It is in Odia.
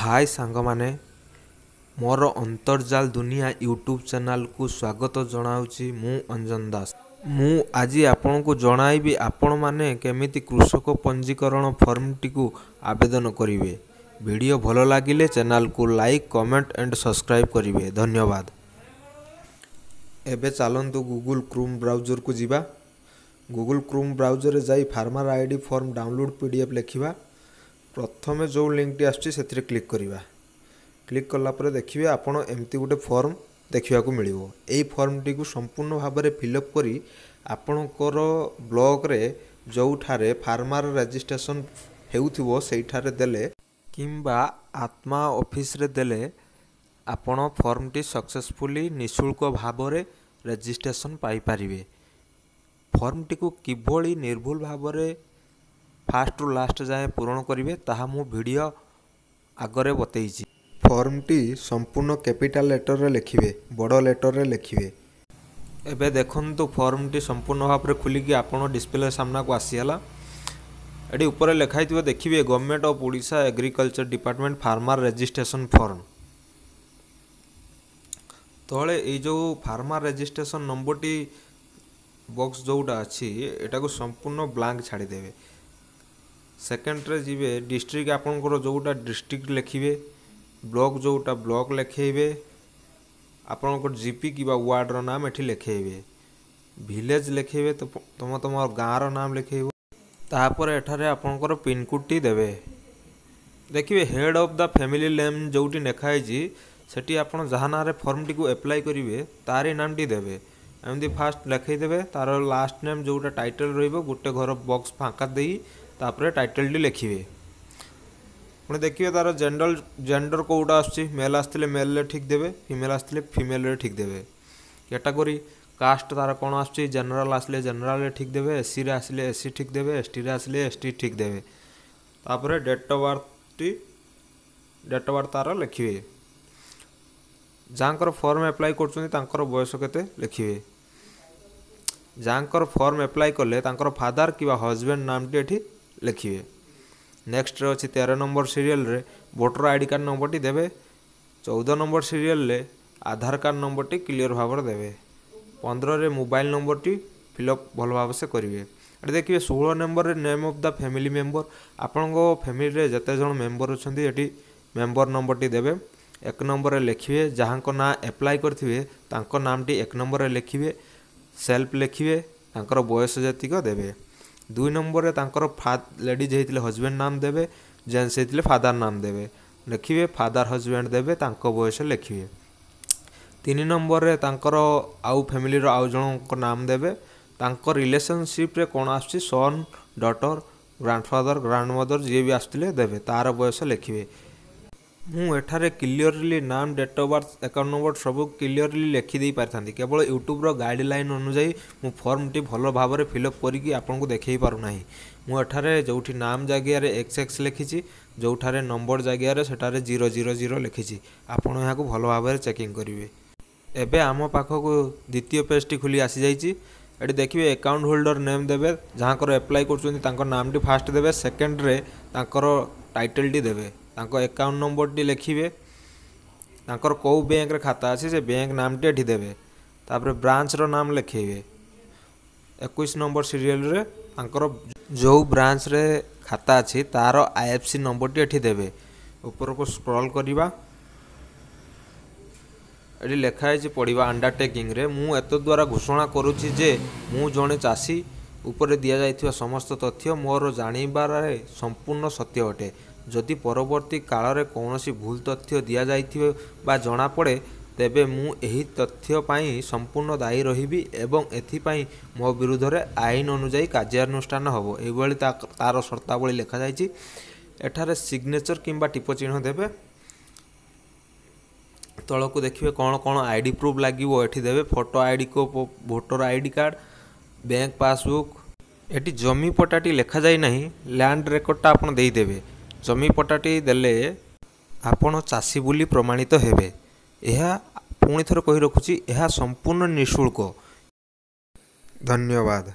ହାଏ ସାଙ୍ଗମାନେ, ମୋର ଅନ୍ତର୍ଜାଲ ଦୁନିଆ ୟୁଟ୍ୟୁବ୍ ଚ୍ୟାନେଲକୁ ସ୍ୱାଗତ ଜଣାଉଛି। ମୁଁ ଅଞ୍ଜନ ଦାସ। ମୁଁ ଆଜି ଆପଣଙ୍କୁ ଜଣାଇବି ଆପଣମାନେ କେମିତି କୃଷକ ପଞ୍ଜୀକରଣ ଫର୍ମଟିକୁ ଆବେଦନ କରିବେ। ଭିଡ଼ିଓ ଭଲ ଲାଗିଲେ ଚ୍ୟାନେଲକୁ ଲାଇକ୍, କମେଣ୍ଟ ଆଣ୍ଡ ସବସ୍କ୍ରାଇବ୍ କରିବେ। ଧନ୍ୟବାଦ। ଏବେ ଚାଲନ୍ତୁ ଗୁଗୁଲ୍ କ୍ରୋମ୍ ବ୍ରାଉଜରକୁ ଯିବା। ଗୁଗୁଲ୍ କ୍ରୋମ୍ ବ୍ରାଉଜରରେ ଯାଇ ଫାର୍ମର ID form download PDF ଲେଖିବା। ପ୍ରଥମେ ଯେଉଁ ଲିଙ୍କଟି ଆସୁଛି, ସେଥିରେ କ୍ଲିକ୍ କରିବା। କ୍ଲିକ୍ କଲା ପରେ ଦେଖିବେ ଆପଣ ଏମିତି ଗୋଟେ ଫର୍ମ ଦେଖିବାକୁ ମିଳିବ। ଏଇ ଫର୍ମଟିକୁ ସମ୍ପୂର୍ଣ୍ଣ ଭାବରେ ଫିଲ୍ଅପ୍ କରି ଆପଣଙ୍କର ବ୍ଲକରେ ଯେଉଁଠାରେ ଫାର୍ମର ରେଜିଷ୍ଟ୍ରେସନ୍ ହେଉଥିବ, ସେଇଠାରେ ଦେଲେ କିମ୍ବା ଆତ୍ମା ଅଫିସରେ ଦେଲେ ଆପଣ ଫର୍ମଟି ସକ୍ସେସଫୁଲି ନିଃଶୁଳ୍କ ଭାବରେ ରେଜିଷ୍ଟ୍ରେସନ୍ ପାଇପାରିବେ। ଫର୍ମଟିକୁ କିଭଳି ନିର୍ଭୁଲ ଭାବରେ ଫାଷ୍ଟରୁ ଲାଷ୍ଟ ଯାଏଁ ପୂରଣ କରିବେ, ତାହା ମୁଁ ଭିଡ଼ିଓ ଆଗରେ ବତେଇଛି। ଫର୍ମଟି ସମ୍ପୂର୍ଣ୍ଣ କ୍ୟାପିଟାଲ ଲେଟରରେ ଲେଖିବେ, ବଡ଼ ଲେଟରରେ ଲେଖିବେ। ଏବେ ଦେଖନ୍ତୁ, ଫର୍ମଟି ସମ୍ପୂର୍ଣ୍ଣ ଭାବରେ ଖୋଲିକି ଆପଣ ଡିସପ୍ଲେ ସାମ୍ନାକୁ ଆସିଗଲା। ଏଠି ଉପରେ ଲେଖା ହେଇଥିବ ଦେଖିବେ, Government of Odisha, Agriculture Department, Farmer Registration Form। ତଳେ ଏଇ ଯେଉଁ ଫାର୍ମର ରେଜିଷ୍ଟ୍ରେସନ୍ ନମ୍ବରଟି ବକ୍ସ ଯେଉଁଟା ଅଛି, ଏଟାକୁ ସମ୍ପୂର୍ଣ୍ଣ ବ୍ଲାଙ୍କ ଛାଡ଼ିଦେବେ। ସେକେଣ୍ଡରେ ଯିବେ, ଡିଷ୍ଟ୍ରିକ୍ଟ, ଆପଣଙ୍କର ଯେଉଁଟା ଡିଷ୍ଟ୍ରିକ୍ଟ ଲେଖିବେ, ବ୍ଲକ ଯେଉଁଟା ବ୍ଲକ ଲେଖେଇବେ, ଆପଣଙ୍କର ଜିପି କିମ୍ବା ୱାର୍ଡ଼ର ନାମ ଏଠି ଲେଖେଇବେ, ଭିଲେଜ ଲେଖେଇବେ, ତ ତମ ଗାଁର ନାମ ଲେଖେଇବ। ତାପରେ ଏଠାରେ ଆପଣଙ୍କର ପିନକୋଡ଼ଟି ଦେବେ। ଦେଖିବେ, head of the family name ଯେଉଁଠି ଲେଖା ହେଇଛି, ସେଠି ଆପଣ ଯାହା ନାଁରେ ଫର୍ମଟିକୁ ଆପ୍ଲାଏ କରିବେ, ତାରି ନାମଟି ଦେବେ। ଏମିତି ଫାଷ୍ଟ ଲେଖେଇଦେବେ। ତାର ଲାଷ୍ଟ ନେମ୍ ଯେଉଁଟା ଟାଇଟେଲ୍ ରହିବ, ଗୋଟେ ଘର ବକ୍ସ ଫାଙ୍କା ଦେଇ ତାପରେ ଟାଇଟେଲ୍ଟି ଲେଖିବେ। ପୁଣି ଦେଖିବେ ତାର ଜେଣ୍ଡର କେଉଁଟା ଆସୁଛି। ମେଲ୍ ଆସିଥିଲେ ମେଲ୍ରେ ଠିକ୍ ଦେବେ, ଫିମେଲ୍ ଆସିଥିଲେ ଫିମେଲ୍ରେ ଠିକ୍ ଦେବେ। କ୍ୟାଟାଗୋରୀ କାଷ୍ଟ ତାର କ'ଣ ଆସୁଛି, ଜେନେରାଲ୍ ଆସିଲେ ଜେନେରାଲରେ ଠିକ୍ ଦେବେ, ଏସ୍ସିରେ ଆସିଲେ ଏସ୍ ସି ଠିକ୍ ଦେବେ, ଏସ୍ଟିରେ ଆସିଲେ ଏସ୍ ଟି ଠିକ୍ ଦେବେ। ତାପରେ ଡେଟ୍ ଅଫ୍ ବାର୍ଥ ତାର ଲେଖିବେ। ଯାହାଙ୍କର ଫର୍ମ ଆପ୍ଲାଏ କରୁଛନ୍ତି, ତାଙ୍କର ବୟସ କେତେ ଲେଖିବେ। ଯାହାଙ୍କର ଫର୍ମ ଆପ୍ଲାଏ କଲେ, ତାଙ୍କର ଫାଦର କିମ୍ବା ହଜବେଣ୍ଡ ନାମଟି ଏଠି ଲେଖିବେ। ନେକ୍ସଟରେ ଅଛି 13 ନମ୍ବର ସିରିଏଲରେ ଭୋଟର I D card ନମ୍ବରଟି ଦେବେ। 14 ନମ୍ବର ସିରିଏଲରେ ଆଧାର କାର୍ଡ଼ ନମ୍ବରଟି କ୍ଲିଅର ଭାବରେ ଦେବେ। 15ରେ ମୋବାଇଲ ନମ୍ବରଟି ଫିଲ୍ଅପ୍ ଭଲ ଭାବେ ସେ କରିବେ। ଏଠି ଦେଖିବେ, 16 ନମ୍ବରରେ name of the family member। ଆପଣଙ୍କ ଫ୍ୟାମିଲିରେ ଯେତେ ଜଣ ମେମ୍ବର ଅଛନ୍ତି, ଏଠି ମେମ୍ବର ନମ୍ବରଟି ଦେବେ। 1 ନମ୍ବରରେ ଲେଖିବେ, ଯାହାଙ୍କ ନାଁ ଆପ୍ଲାଏ କରିଥିବେ, ତାଙ୍କ ନାମଟି 1 ନମ୍ବରରେ ଲେଖିବେ, ସେଲ୍ଫ ଲେଖିବେ, ତାଙ୍କର ବୟସ ଯେତିକ ଦେବେ। 2 ନମ୍ବରରେ ତାଙ୍କର ଲେଡ଼ିଜ୍ ହେଇଥିଲେ ହଜବେଣ୍ଡ ନାମ ଦେବେ, ଜେଣ୍ଟସ୍ ହେଇଥିଲେ ଫାଦର ନାମ ଦେବେ, ଲେଖିବେ, ଫାଦର ହଜବେଣ୍ଡ ଦେବେ, ତାଙ୍କ ବୟସ ଲେଖିବେ। 3 ନମ୍ବରରେ ତାଙ୍କର ଆଉ ଫ୍ୟାମିଲିର ଆଉ ଜଣଙ୍କ ନାମ ଦେବେ, ତାଙ୍କ ରିଲେସନସିପ୍ରେ କ'ଣ ଆସୁଛି, ସନ୍, ଡଟର, ଗ୍ରାଣ୍ଡଫାଦର, ଗ୍ରାଣ୍ଡମଦର ଯିଏ ବି ଆସୁଥିଲେ ଦେବେ, ତାର ବୟସ ଲେଖିବେ। ମୁଁ ଏଠାରେ କ୍ଲିଅରଲି ନାମ, date of birth, account number ସବୁ କ୍ଲିଅରଲି ଲେଖିଦେଇ ପାରିଥାନ୍ତି। କେବଳ ୟୁଟ୍ୟୁବ୍ର ଗାଇଡ଼ଲାଇନ୍ ଅନୁଯାୟୀ ମୁଁ ଫର୍ମଟି ଭଲ ଭାବରେ ଫିଲ୍ଅପ୍ କରିକି ଆପଣଙ୍କୁ ଦେଖାଇ ପାରୁନାହିଁ। ମୁଁ ଏଠାରେ ଯେଉଁଠି ନାମ ଜାଗାରେ ଏକ୍ସ ଏକ୍ସ ଲେଖିଛି, ଯେଉଁଠାରେ ନମ୍ବର ଜାଗାରେ ସେଠାରେ 000 ଲେଖିଛି। ଆପଣ ଏହାକୁ ଭଲ ଭାବରେ ଚେକିଂ କରିବେ। ଏବେ ଆମ ପାଖକୁ ଦ୍ୱିତୀୟ ପେଜ୍ଟି ଖୋଲି ଆସିଯାଇଛି। ଏଠି ଦେଖିବେ, ଆକାଉଣ୍ଟ ହୋଲ୍ଡର ନେମ୍ ଦେବେ। ଯାହାଙ୍କର ଆପ୍ଲାଏ କରୁଛନ୍ତି, ତାଙ୍କ ନାମଟି ଫାଷ୍ଟ ଦେବେ। ସେକେଣ୍ଡରେ ତାଙ୍କର ଟାଇଟେଲଟି ଦେବେ, ତାଙ୍କ ଆକାଉଣ୍ଟ ନମ୍ବରଟି ଲେଖିବେ, ତାଙ୍କର କେଉଁ ବ୍ୟାଙ୍କରେ ଖାତା ଅଛି, ସେ ବ୍ୟାଙ୍କ ନାମଟି ଏଠି ଦେବେ। ତାପରେ ବ୍ରାଞ୍ଚର ନାମ ଲେଖେଇବେ। 21 ନମ୍ବର ସିରିଏଲରେ ତାଙ୍କର ଯେଉଁ ବ୍ରାଞ୍ଚରେ ଖାତା ଅଛି, ତାର ଆଇଏଫ୍ଏସସି ନମ୍ବରଟି ଏଠି ଦେବେ। ଉପରକୁ ସ୍କ୍ରଲ୍ କରିବା। ଏଠି ଲେଖା ହେଇଛି, ପଢ଼ିବା। ଅଣ୍ଡରଟେକିଂରେ ମୁଁ ଏତଦ୍ୱାରା ଘୋଷଣା କରୁଛି ଯେ ମୁଁ ଜଣେ ଚାଷୀ। ଉପରେ ଦିଆଯାଇଥିବା ସମସ୍ତ ତଥ୍ୟ ମୋର ଜାଣିବାରେ ସମ୍ପୂର୍ଣ୍ଣ ସତ୍ୟ ଅଟେ। ଯଦି ପରବର୍ତ୍ତୀ କାଳରେ କୌଣସି ଭୁଲ ତଥ୍ୟ ଦିଆଯାଇଥିବ ବା ଜଣାପଡ଼େ, ତେବେ ମୁଁ ଏହି ତଥ୍ୟ ପାଇଁ ସମ୍ପୂର୍ଣ୍ଣ ଦାୟୀ ରହିବି ଏବଂ ଏଥିପାଇଁ ମୋ ବିରୁଦ୍ଧରେ ଆଇନ ଅନୁଯାୟୀ କାର୍ଯ୍ୟାନୁଷ୍ଠାନ ହେବ। ଏଇଭଳି ତାର ସର୍ତ୍ତାବଳୀ ଲେଖାଯାଇଛି। ଏଠାରେ ସିଗ୍ନେଚର କିମ୍ବା ଟିପ ଚିହ୍ନ ଦେବେ। ତଳକୁ ଦେଖିବେ, କ'ଣ କ'ଣ I D proof ଲାଗିବ ଏଠି ଦେବେ। Photo ID, voter ID card, bank passbook। ଏଠି ଜମି ପଟ୍ଟାଟି ଲେଖାଯାଇ ନାହିଁ, ଲ୍ୟାଣ୍ଡ ରେକର୍ଡ଼ଟା ଆପଣ ଦେଇଦେବେ। ଜମି ପଟ୍ଟାଟି ଦେଲେ ଆପଣ ଚାଷୀ ବୋଲି ପ୍ରମାଣିତ ହେବେ। ଏହା ପୁଣି ଥରେ କହି ରଖୁଛି, ଏହା ସମ୍ପୂର୍ଣ୍ଣ ନିଃଶୁଳ୍କ। ଧନ୍ୟବାଦ।